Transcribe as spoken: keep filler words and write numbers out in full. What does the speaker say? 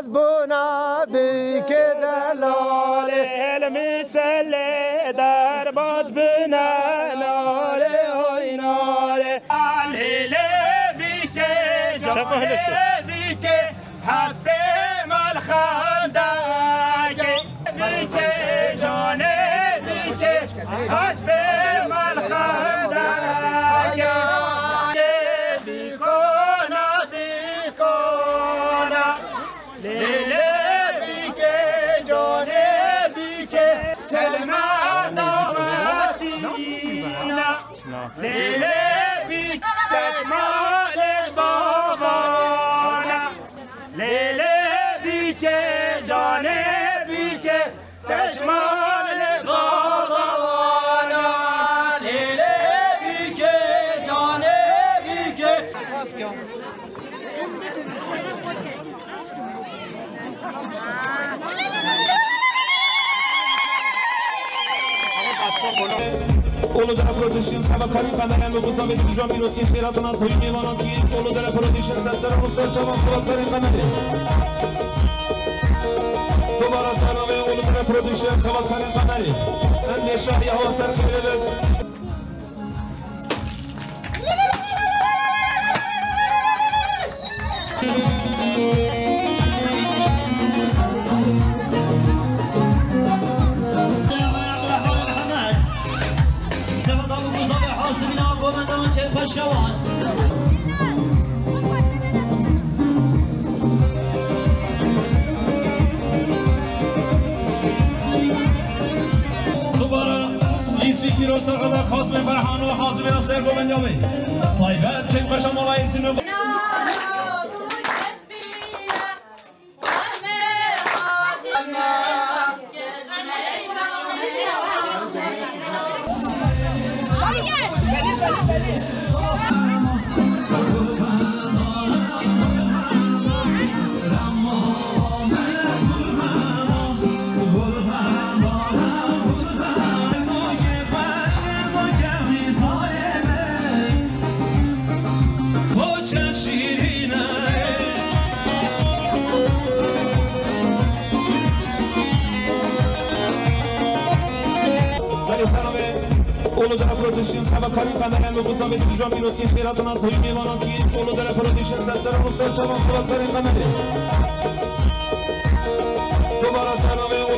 Bona bike delale, el misele derbaz bine nale, oy nale. Alile bike, cane bike, hespê mal xandake. Bike, cane bike, hespê mal xandake. Bikona, bikona. Lêlê bike, canê bike, çelma damatîna. Lêlê bike, çelma lê babana. Lêlê bike, canê bike, çelma lê babana. Lêlê bike, canê bike. Uludere Production, xebatkarên qemerê, me guzan vê divijon pîrozkî xêratinan tevî mêvanan tî. Uludere Production, ser seran û ser çavan xebatkarên qemerê. Dubara selamê Uludere Production, xebatkarên qemerê. Em dê şahiya hewa ser xêrê bit. Dubara lîstikî Rosa Xeda Kasmê Berhan û Hazmîna Sergovendya wê. Taybet, kêfxweşa Molayê Sînû. Belê selamê. Uludere Production, xebatkarên qemerê, me guzan vê divijon pîrozkî xêratinan tevî mêvanan tî. Uludere Production, ser seran û ser çavan xebatkarên qemerê.